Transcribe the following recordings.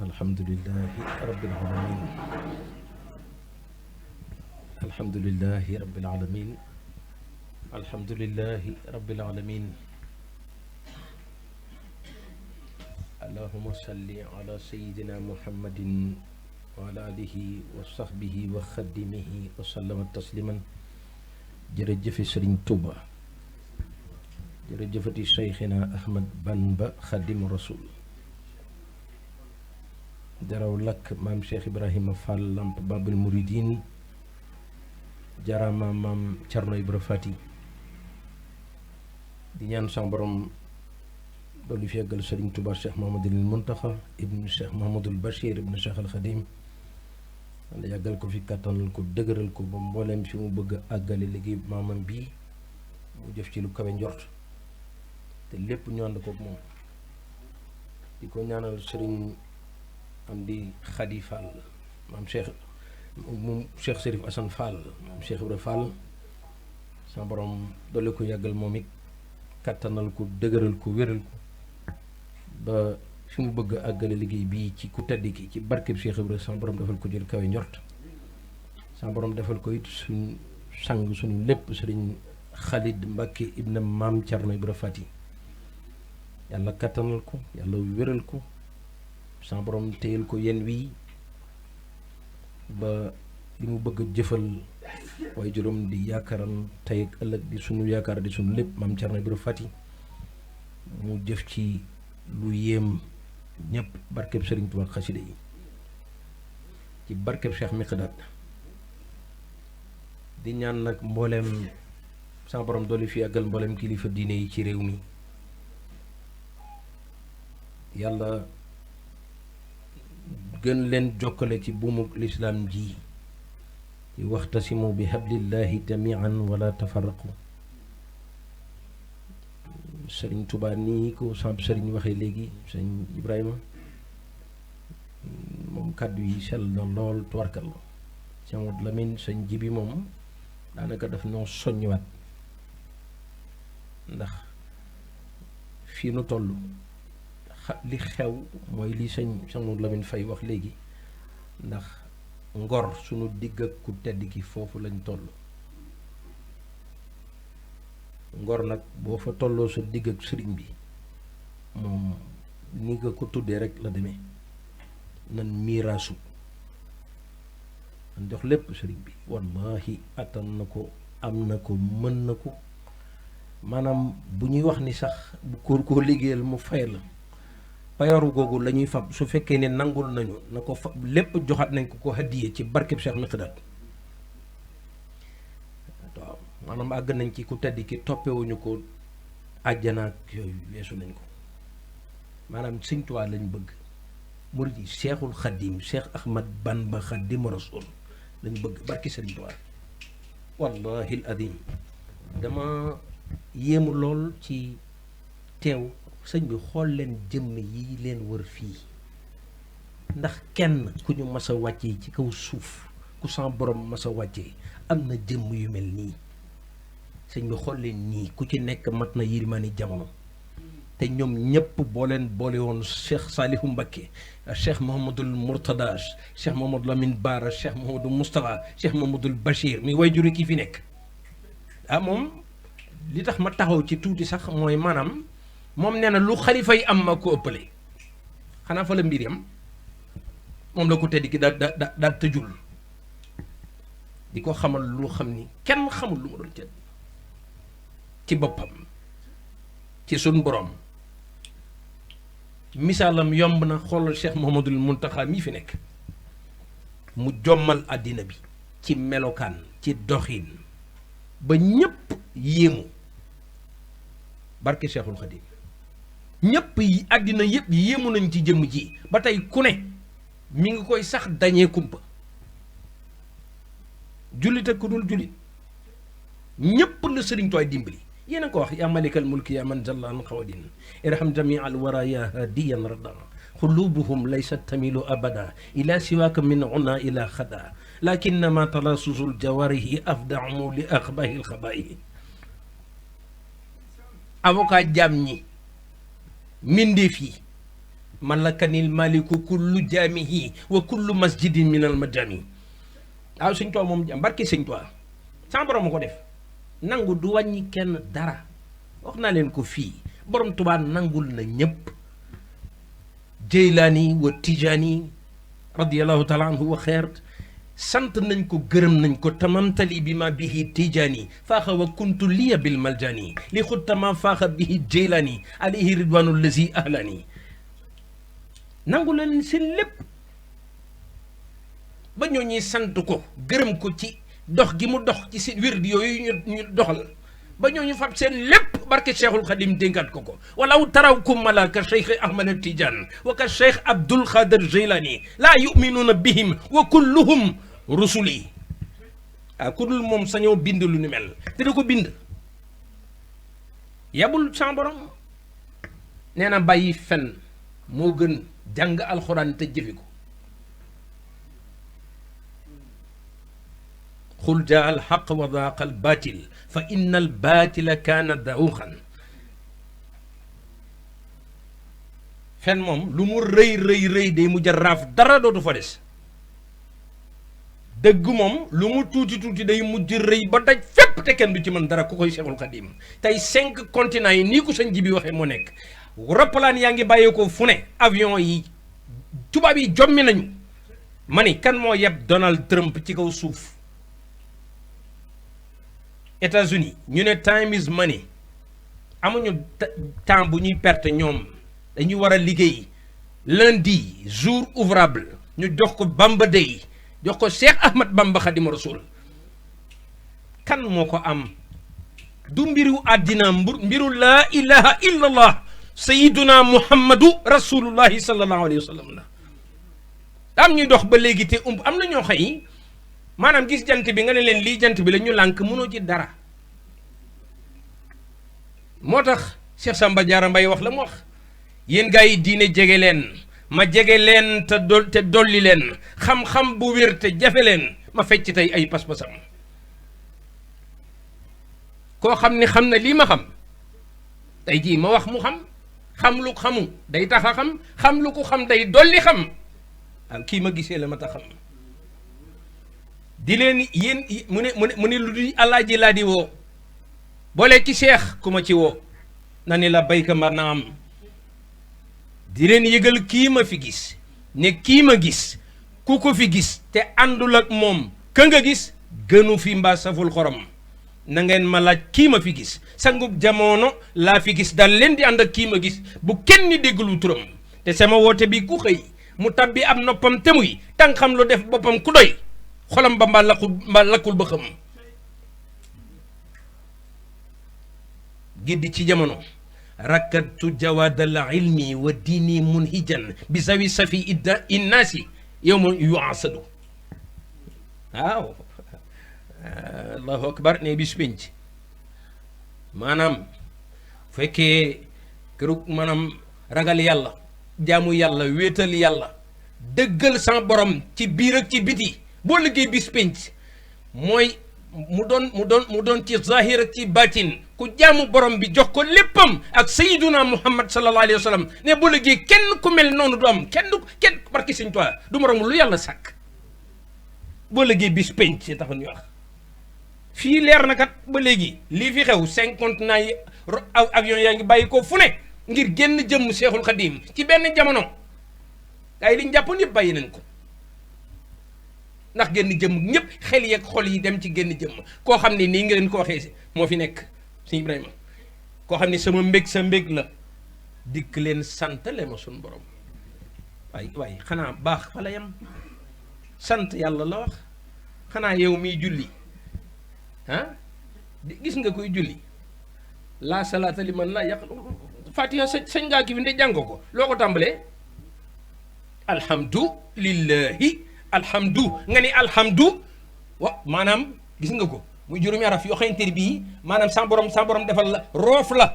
alhamdulillahi rabbil alamin alhamdulillahi rabbil alamin alhamdulillahi rabbil alamin allahumma salli ala sayyidina muhammadin wa ala alihi wa sahbihi wa xadimihi wa sallama tasliman. jërëjëfe Sëriñ Tuuba, jërëjëfati Seyxina Ahmad Bamba Xaadimu Rasuul, jaraw lakk maam Cheikh Ibrahima Fall Lamp Babul Muridin, jarama maam Cerno Ibra Fati. di ñaan sa borom doolu fi yàggal Sëriñ Tuuba Cheikh Mahamadul Muntaxa ibnu Cheikh Mahamadul Bachir ibnu Cheikh al Xadim, walla yàggal ko fi kàttanal ko dëgëral ko ba mbooleem fi mu bëgg a àggale liggéey maamam bii mu jëf ci lu kawe njort te lépp ñu ànd kook moom. di ko ñaanal Sëriñ Amdi Xadi Fall maam Cheikh Serif Assane Fall maam Cheikh Ibra Fall, sa borom doole ko yàggal moom it kàttanal ko dëgëral ko wéral ko ba fi mu bëgg a àggale liggéey bii ci ku tedd ki ci barkeb Cheikh Ibra, sa borom defal ko jël kawe njort. sa borom defal ko it suñ sang suñ lépp Sëriñ Xalid Mbàkke ibna maam Cerno Ibra Fati, yàlla kàttanal ko yàlla wéral ko, sa borom téyel ko yen wii ba li mu bëgg a jëfal waaye juróom di yaakaaral tey ak ëllëg di sunu yaakaar di sunu lépp maam Cerno Ibra Fati, mu jëf ci lu yéem ñëpp barkeb Sëriñ Tuubaa xasida yi ci barkeb Cheikh Miqdaad. di ñaan nag mbooleem sa borom doole fi àggal mbooleem kilifa diine yi ci réew mi, yàlla gën leen jokkale ci buumu lislaam ji ci waxtasimu bi hablillahi jamian wala tafarraqu. Sëriñ Tuubaa nii ko samp sëriñ waxee léegi sëriñ Ibrahima, moom kàddu yi sell na lool tuwarkal la. sëñ Modou Lamine sëñ Jibi moom daanaka daf noo soññiwaat, ndax fii nu toll li xew mooy li sëñ Modou Lamine Faye wax léegi, ndax ngor sunu digg ak ku tedd ki foofu lañ toll. ngor nag boo fa tolloo sa digg ak sëriñ bi moom ni nga ko tuddee rek la demee, nan miiraasu man jox lépp sëriñ bi wallahi attan na ko, am na ko, mën na ko. maanaam bu ñuy wax ni sax bu koo liggéeyal mu fay la, payoru googu la ñuy fab su fekkee ne nangul nañu na ko fab lépp joxaat nañ ko haddiyee ci barkeb Cheikh Miqdaad. waaw maanaam àgg nañ ci ku tedd ki toppewuñu ko àjjana ak yooyu weesu nañ ko. maanaam Sëñ Tuubaa lañ bëgg, murid yi Seexul Xadim Cheikh Ahmad Bamba Xaadimu Rasuul lañ bëgg barki Sëñ Tuubaa. wallahi al adim dama yéemu lool ci teew sëñ bi, xool leen jëmm yi leen wër fii, ndax kenn ku ñu mas a wàccee ci kaw suuf ku sa borom mas a wàccee am na jëmm yu mel nii. sëñ bi xool leen nii ku ci nekk mat na yilimaani jamono, te ñoom ñëpp boo leen boole woon Cheikh Saalihu Mbakke, Cheikh Mouhamadul Mourtada, Cheikh Mouhamadou Lamine Baara, Cheikh Mouhamadou Moustapha, Cheikh Mouhamadul Bachir mi way juri kii fi nekk. moom li tax ma taxaw ci tuuti sax mooy maanaam moom nee na lu xalifa yi am ma ko ëppale. xanaa fa la mbir yam moom la ko tedd ki daal tëjul di ko xamal lu xam ni kenn xamul lu ma doon tedd ci boppam ci sun borom. misaalam yomb na, xoolal Cheikh Mouhamadul Muntaxa mii fi nekk, mu jommal àddina bi ci melokaan ci doxin ba ñépp yéemu barke Cheikhul Xadim. ñépp yi àddina yépp yéemu nañ ci jëmm ji ba tey ku ne mi ngi koy sax dañee kumpa, jullit ak ku dul jullit ñépp la Sëriñ Tuubaa dimbali. yéen a ko wax yaa malikal mulki yaa man jalla an xawadin irham jamia al wara ya hadiyan radda xulubuhum laysat tamilu abada ila siwaaka min una ila xada lakinnama talasusul jawarihi afdamu li axbahi l xabaayi. avocat jaam ñi mbindeef yi malakanil maliku kullu jaamihi wa kullu masjidin min al majami waaw sëñ Tuubaa moom barki sëñ Tuubaa sama borom ma ko def nangu du wàññi kenn dara wax naa leen ko fii borom Tuubaa nangul na ñépp Jeylaani wa Tijaani radiyallahu taala anhu wa xeer sant nañ ko gërëm nañ ko tamamtali bi ma bihi Tijaani faaxa wa kuntu liya bil maljani li xuttama faaxa bihi Jeylaani alayhi ridwanu lazi ahlani nangu leen seen lépp ba ñoo ñuy sant ko gërëm ko ci dox gi mu dox ci si wird yooyu ñu doxal ba ñoo ñu fab seen lépp barke Cheikhul Khadim dénkaat ko walaw tarawkum mala ka Cheikh Ahmad Tidiane wa ka Cheikh Abdul Khadir Jilani laa yuminuuna bihim wa kulluhum rusuli ku dul moom sañoo bind lu ni mel te da ko bind yabul sa borom nee na bàyyi fen moo gën jàng alxuraan te jëfi ko xul jaa al xaq wa daaqa al baatil fa inna al baatila kaana dahuuxan fen moom lu mu rëy rëy rëy day mujj a raaf dara dootu fa des dëgg moom lu mu tuuti tuuti day mujj rëy ba daj fépp te kenn du ci mën dara ku koy Seexul Xadiim tey 5 continents yi nii ko sëñ ji bi waxee moo nekk roppalaan yaa ngi bàyyeekoo fu ne avion yi tubaab yi jommi nañu ma ni kan moo yeb Donald Trump ci kaw suuf États-Unis ñu ne time is money amuñu temps bu ñuy perte ñoom dañuy war a liggéey lundi jour ouvrable ñu jox ko Bamba Day jox ko Cheikh Ahmad Bamba Xaadimu Rasuul kan moo ko am du mbiru àddina mbiru laa ilaha illa allah sayiduna muhammadu rasulullahi sallallahu alayhi wa sallam la am ñuy dox ba léegi te am na ñoo xëy maanaam gis jant bi nga ne leen lii jant bi la ñu lànk mënoo ci dara moo tax Cheikh Samba Diarra Mbaye wax la mu wax yéen gaa yi diine jege leen ma jege leen te dolli leen xam-xam bu wér te jafe leen ma fecc tey ay pas-pasam koo xam ni xam na lii ma xam tey jii ma wax mu xam lu xamu day tax a xam lu ko xam day dolli xam waaw kii ma gisee la ma tax xam di leen yéen mu ne lu di Alaaji laa di woo boole ci Cheikh ku ma ci woo na ni la bayka ma na am di leen yëgal kii ma fi gis ne kii ma gis ku ko fi gis te àndul ak moom ka nga gis gënu fi mbaa saful xorom na ngeen ma laaj kii ma fi gis sangub jamono laa fi gis daal leen di ànd ak kii ma gis bu kenn ni dégglu turam te sama woote bi ku xëy mu tabbi am noppam te muy tàng xam lu def boppam ku doy xolam ba mbaa lakkul ba xam giddi ci jamono rakkatu jawaadal ilmi wa diini munhijan bi zawi safi idda innaasi yow ma yuasadu waaw allahu akbar ne bis penc maanaam fekkee kërug maanaam ragal yàlla jaamu yàlla wéetal yàlla dëggal sa borom ci biir ak ci biti boo liggéey bis penc mooy mu doon ci zahir ak ci batin ku jaamu borom bi jox ko léppam ak sayyiduna muhammad sallallahu alayhi wa sallam ne boo liggéey kenn ku mel noonu du am kenn barki Sëñ Tuubaa du moroom lu yàlla sàkk boo liggéey bis penc ci taxoon ñu wax fii leer na kat ba léegi lii fi xew 50 naa yi avion yaa ngi bàyyi ko fu ne ngir génn jëmm Seexul Xadiim ci benn jamono gaa yi liñ jàppoon yëpp bàyyi nañ ko ndax génn jëmm ñëpp xel yeeg xol yi dem ci génn jëmm koo xam ne nii nga leen ko waxee moo fi nekk sëñ Ibrahima koo xam ne sama mbég sa mbég la dikk leen santale ma suñ borom waaye xanaa baax fa la yam sant yàlla la wax xanaa yow miy julli gis nga koy julli laa salaata li man laa yàq fatiha sañ ngaa ki fi nde jàng ko loo ko tàmbalee alhamdu lillahi alhamdu nga ni alhamdu maanaam gis nga ko muy juróomi araf yoo xamante ne bii maanaam sa borom defal la roof la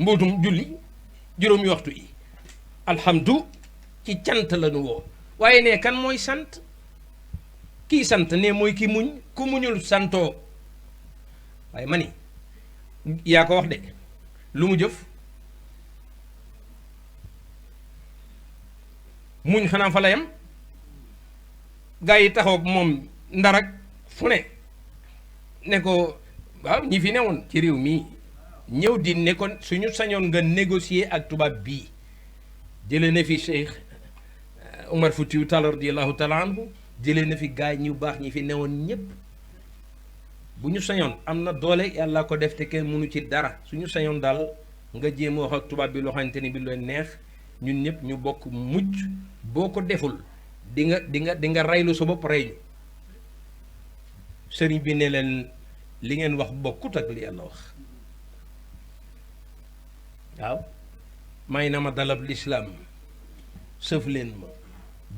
mbootum julli juróomi waxtu yi alhamdu ci cant la nu woo waaye ne kan mooy sant kii sant ne mooy ki muñ ku muñul santoo waaye ma ni yaa ko wax de lu mu jëf muñ xanaa fa la yam gaa yi taxaw moom ndarak fu ne ko waaw ñi fi newoon ci réew mi ñëw di ne kon suñu sañoon nga négocier ak tubaab bii jëlee na fi Cheikh Omar Foutiyou Tall radiyallahu taala anhu jëlee na fi gaa ñu baax ñi fi newoon ñépp bu ñu sañoon am na doole yàlla ko def te kenn mënu ci dara suñu sañoon daal nga jéem a wax ak tubaab bi loo xamante ni bi leen neex ñun ñëpp ñu bokk mucc boo ko deful di nga raylu sa bopp rey ñu sëriñ bi ne leen li ngeen wax bokkut ak li yàlla wax waaw may na ma dalab lislaam sëf leen ma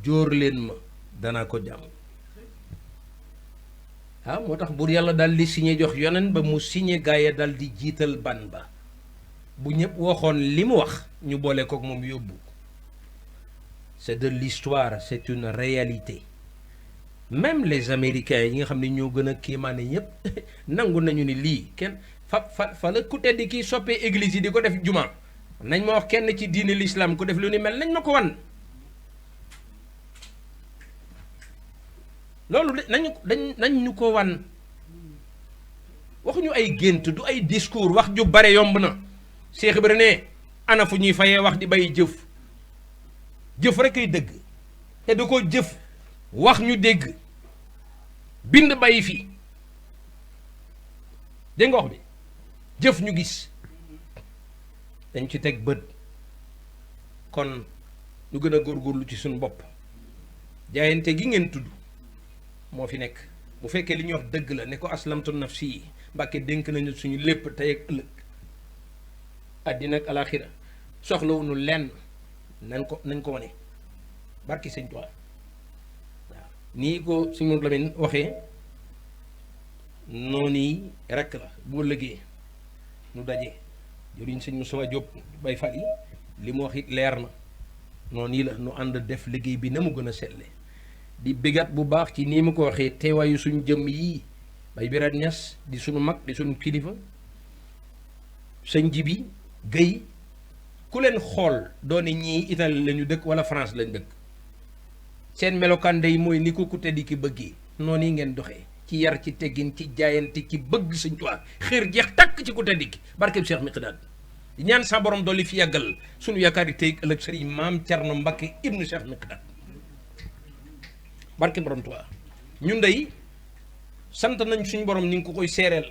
jóor leen ma danaa ko jàmm waaw moo tax buur yàlla daal di signé jox yonen ba mu signé gaaya dal di jiital ban ba bu ñëpp waxoon li mu wax ñu boole kook moom yóbbu c'est de l'histoire c'est une réalité même les américains yi nga xam ne ñoo gën a kiimaane ñëpp nangu nañu ni lii kenn fa la ku tedd kii soppee église yi di ko def juma nañ ma wax kenn ci diine l'islam ku def lu ni mel nañ ma ko wan loolu nañ ñu ko wan waxuñu ay gént du ay discours wax ju bare yomb na Cheikh Ibra ne ana fu ñuy fayee wax di bay jëf rek ay dëgg te da ko jëf wax ñu dégg bind bay fi dégg nga wax bi jëf ñu gis dañ ci teg bët kon ñu gën a góorgóorlu ci suñu bopp jaayante gi ngeen tudd moo fi nekk bu fekkee li ñuy wax dëgg la ne ko aslamtu nafsi yi Mbàkke dénk nañu suñu lépp tey ak ëllëg àddina ak alaaxira soxlawuñu lenn nañ ko wane barki sëñ Tuubaa waaw nii ko si mun Lamin waxee noonu rekk la boo lëgee nu daje jëriñ sëñ Moussa Diop Baye Fall yi li mu wax it leer na noonu la nu ànd def liggéey bi na mu gën a selle di bégat bu baax ci nii mu ko waxee teewaayu suñu jëmm yii Baye Birane Niass di suñu mag di suñu kilifa sëñ Jibi Guèye ku leen xool doone ñii Italie lañu dëkk wala France lañu dëkk seen melokaan day mooy ni ko ku tedd ki bëggee noonu yi ngeen doxee ci yar ci teggin ci jaayante ci bëgg Sëñ Tuubaa xër jeex takk ci ku tedd ki barkeb Cheikh Miqdaad di ñaan sa borom dolli fi yàggal suñu yaakaar yi tey ëllëg sëriñ Maam Cerno Mbakke ibnu Cheikh Miqdaad barke borom Tuubaa ñun day sant nañ suñu borom ni nga ko koy seereel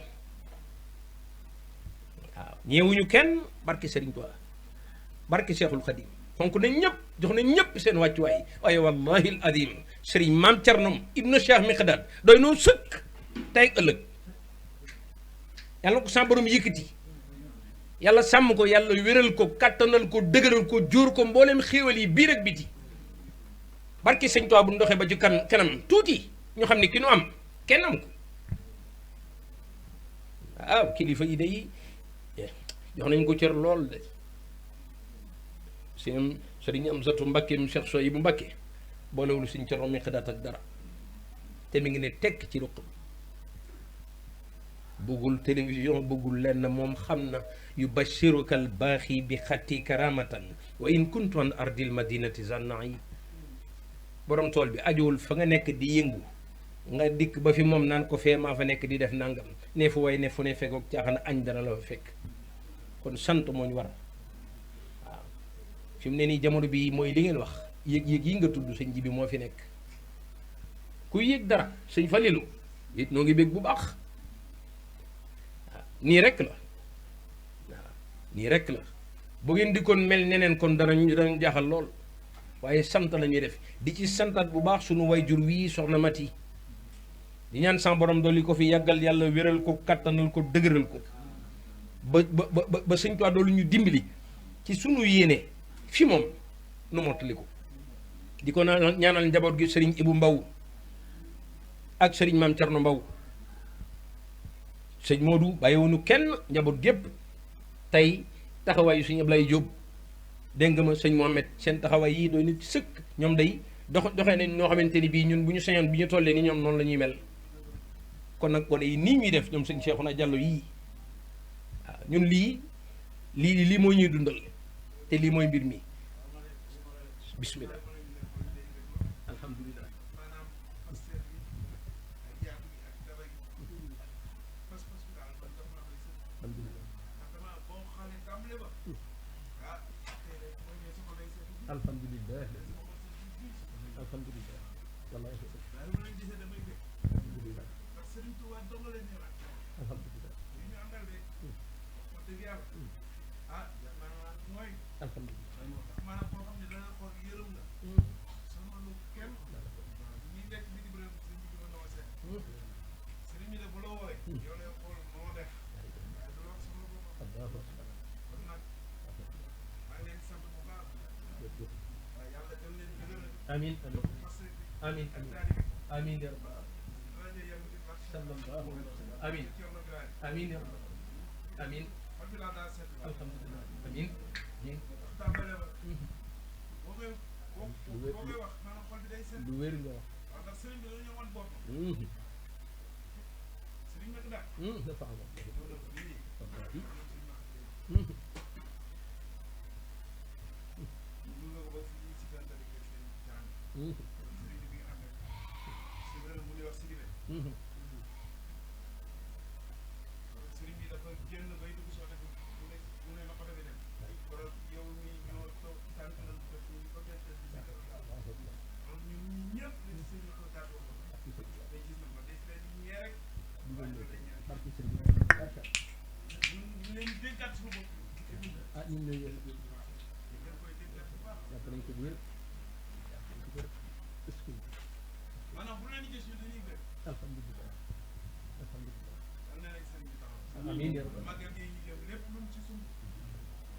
waaw ñeewuñu kenn barke Sëriñ Tuubaa barke Cheikhul Khadim fonk nañ ñëpp jox nañ ñëpp seen wàccuwaay waaye wallahi al adim sëriñ Maam Cerno ibnu Cheikh Miqdaad doy noo sëkk tey ëllëg yàlla ko sa borom yëkkati yàlla sàmm ko yàlla wéral ko kàttanal ko dëgëral ko jóor ko mbooleem xéewal yi biir ak biti barke Sëñ Tuubaa bu ndoxee ba ci kanam tuuti ñu xam ne ki nu am kenn am ko waaw kilifa yi day jox nañ ko cër lool de seen sëriñ Amsatu Mbakke mu Cheikh Soy bu Mbakke boolewul Sëñ Cerno Miqdaad ak dara te mi ngi ne tekk ci ruq bëggul télévision bëggul lenn moom xam na yubashiruka al baaxi bi xatti karamatan wa in kuntu an ardil madinati zannayi borom tool bi ajuwul fa nga nekk di yëngu nga dikk ba fi moom naan ko fee maa fa nekk di def nangam ne fu way ne fu ne fekkook caaxaan añ dana la fa fekk kon sant moo ñu war waaw fi mu ne nii jamono bi mooy li ngeen wax yëg-yëg yi nga tudd sëñ ji bi moo fi nekk ku yëg dara sëñ Falilu it noo ngi bég bu baax waaw nii rek la waaw nii rek la bu ngeen di kon mel neneen kon danañ jaaxal lool waaye sant la ñuy def di ci santaat bu baax sunu wayjur wii soxna Mati di ñaan sa borom dolli ko fi yàggal yàlla wéral ko kattanal ko dëgëral ko ba Sëñ Tuubaa doolu ñu dimbali ci sunu yéene fi moom nu mottali ko di ko ñaanal njaboot gi sëriñ Ibu Mbaw ak sëriñ Maam Cerno Mbaw sëñ Moodu bàyyiwunu kenn njaboot gépp tey taxawaayu sëñ Ablaye Jóob dégg nga ma sëñ Mohamed seen taxawaay yii doy nit sëkk ñoom day doxee nañ noo xamante ni bii ñun bu ñu sañoon bi ñu tollee ni ñoom noonu la ñuy mel kon nag kon yi nii ñuy def ñoom sëñ Seexuna Jàllo yii waaw ñun lii mooy ñuy dundal te lii mooy mbir mi bismillah alhamdulilah maanaam pasteur bi ak yaatu gi ak dara gi pas-pas bi daal man dama lay sëñ alhamdulilah ndax dama boo xoolee tàmbale ba ah tey rek boo ñëwee sama lay sëñ alhamdulilah sama xol sa biir alhamdulilah wallahi waaye bu leen gisee damay dégg alhamdulilah ndax Sëriñ Tuubaa dong leen ñëw ak alhamdulilah li ñu àndal de wax dëgg yàlla ah jar naa mooy alhamdulilah ndax maanaam koo xam ne dana xool yërëm la sama lu kenn ñi nekk bi di bëri sëriñ bi di mën a wax seen sëriñ bi de bu la wooye yow lay xool moo def waaye du la wax sama bopp allahu akbar kon nag maa ngi leen sant bu baax waaye yàlla gën leen dëgëral amin amin parce que amin ak amin taalibe amin ya rabbal rajo yàlla di baax sallallahu alayhi wa sallam amin ci yow la giraay amin ya rabbal amin xol bi laa daa seet alhamdulilah amin amin tàmbale ba boo koy boo koy wax maanaam xol bi day seet lu wér nga wax waaw ndax sëriñ bi dañoo ñëwoon bopp sëriñ nag daal dafa am loolu lii wallahi ñu nga ko ba fii si gàncax gi seen jàng sëriñ bi nga ànd ak si réew mu ñuy wax Sidibé sëriñ bi dafa génn bay dugg si oto bi mu ne na oto bi dem wala yow mi ñoo toog tànk nañ ko fi ba benn test bi si kër donc ñun ñëpp dañ sëriñ ko tàggoo ko day gis nañ ko day leen ñee rek waaye loolu day ñaan barki sëriñ ñun ñu leen dénkaat suñu bopp ah ñu ngi lay ñu gën koy dénkaat bu baax jàpp nañ ko bu wér est-ce que maanaam bu leen di gis ñu dañuy gën alhamdulilah alhamdulilah dal na leen sëriñ bi taxaw amin ya rabbal màggal gi ñu jëm lépp luñ ci sumb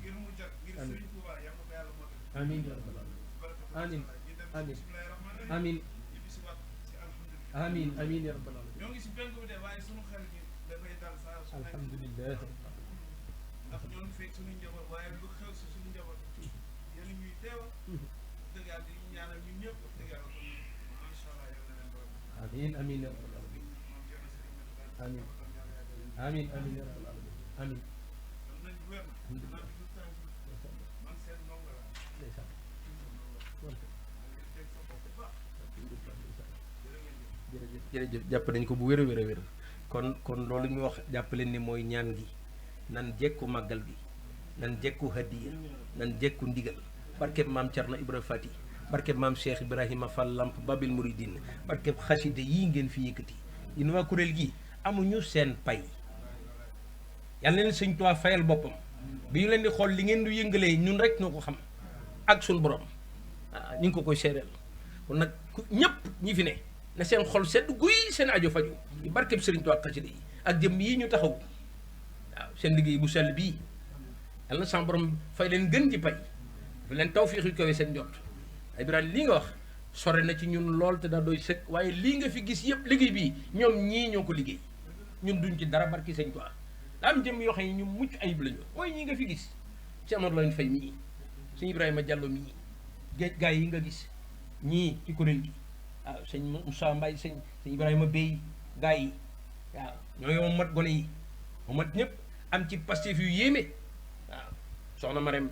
ngir mu jag ngir Amiin. sëriñ Tuubaa yàlla na ko yàlla moo tax amin ya rabbal barakatu Amiin. ñu dem Amiin. ci bismillahi rahmaani rahim amin ñu bisi waat ci alhamdulilah amin amin ya rabbal ñoo ngi si penk bi de waaye sunu xel gi dafay dal saa su nekk alhamdulilah ndax ñoo ngi fekk suñu njaboot waaye lu xew si suñu njaboot yéen ñuy teewa dëgg yàlla di ñaanal ñun ñëpp wax dëgg yàlla kon macha allah yàlla na leen doon amin amin ya rabbal alamin moom jeex na sëriñ Mate Ba Amiin. kon yàlla yàlla amin amin ya rabbal alamin amin kon nañ wér na naa bi du tànk man seen ndongo la ndeysaan dégg sa bopp bu baax jërë ngeen jëf jërëjëf jàpp nañ ko bu wér a wér a wér kon loolu ñu wax jàpp leen ni mooy ñaan gi nan jekku màggal gi nan jekku hadiya nan jekku ndigal barkeb maam Cerno Ibra Fati barkeb maam Cheikh Ibrahima Fall Lamp Babil Mouridine barkeb xaside yii ngeen fi yëkkati yéen waa kuréel gi amuñu seen pay yal na leen Sëñ Tuubaa fayal boppam bi ñu leen di xool li ngeen du yëngalee ñun rek ñoo ko xam ak suñu borom waaw ñu ngi ko koy seedeel kon nag ñëpp ñi fi ne na seen xol sedd guy seen ajo faju di barkeb Sëriñ Tuubaa xasida yi ak jëm yii ñu taxaw waaw seen liggéey bu sell bii yàlla na sama borom fay leen gën ci pay dafa leen tawfiix yu kawe seen jot ay biraan lii nga wax sore na ci ñun lool te daa doy sëkk waaye lii nga fi gis yëpp liggéey bii ñoom ñii ñoo ko liggéey ñun duñ ci dara barki Sëriñ Tuubaa daa am jëm yoo xam ne ñu mucc ayib lañu mooy ñii nga fi gis ci Amadou Lamine Faye mii sëñ Ibrahima Diallo mii géej gaay yi nga gis ñii ci kuréel gi waaw sëñ Moussa Mbaye sëñ Ibrahima Bey gaay yi waaw ñoo moom mat gone yi moom mat ñëpp am ci Pastef yu yéeme waaw soxna Marème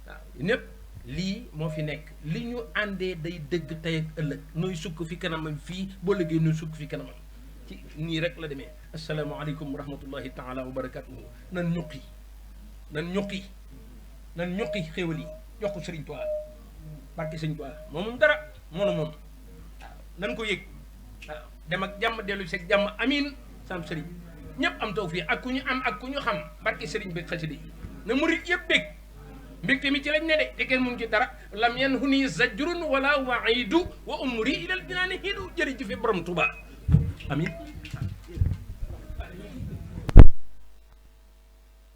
waaw ñëpp lii moo fi nekk li ñu àndee day dëgg tey ak ëllëg nooy sukk fi kanamam fii boo liggéey nooy sukk fi kanamam ci nii rek la demee asalaamaaleykum wa rahmatullahi taala wa barakatuhu nan ñuqi nan ñuqi xéwal yi jox ko Sëriñ Tuubaa barke Sëriñ Tuubaa moom dara moonu moom waaw nan ko yëg waaw dem ak jàmm dellu seeg jàmm amin sam sëriñ ñëpp am tawfiq ak ku ñu am ak ku ñu xam barke sëriñ bi xasida yi na murit yëpp bég mbégte mi ci lañ ne de te kenn mun ci dara lam yan hu nii zajrun wala waidu wa umri ilal dinaani hiidu jërëjëfe borom Tuubaa amin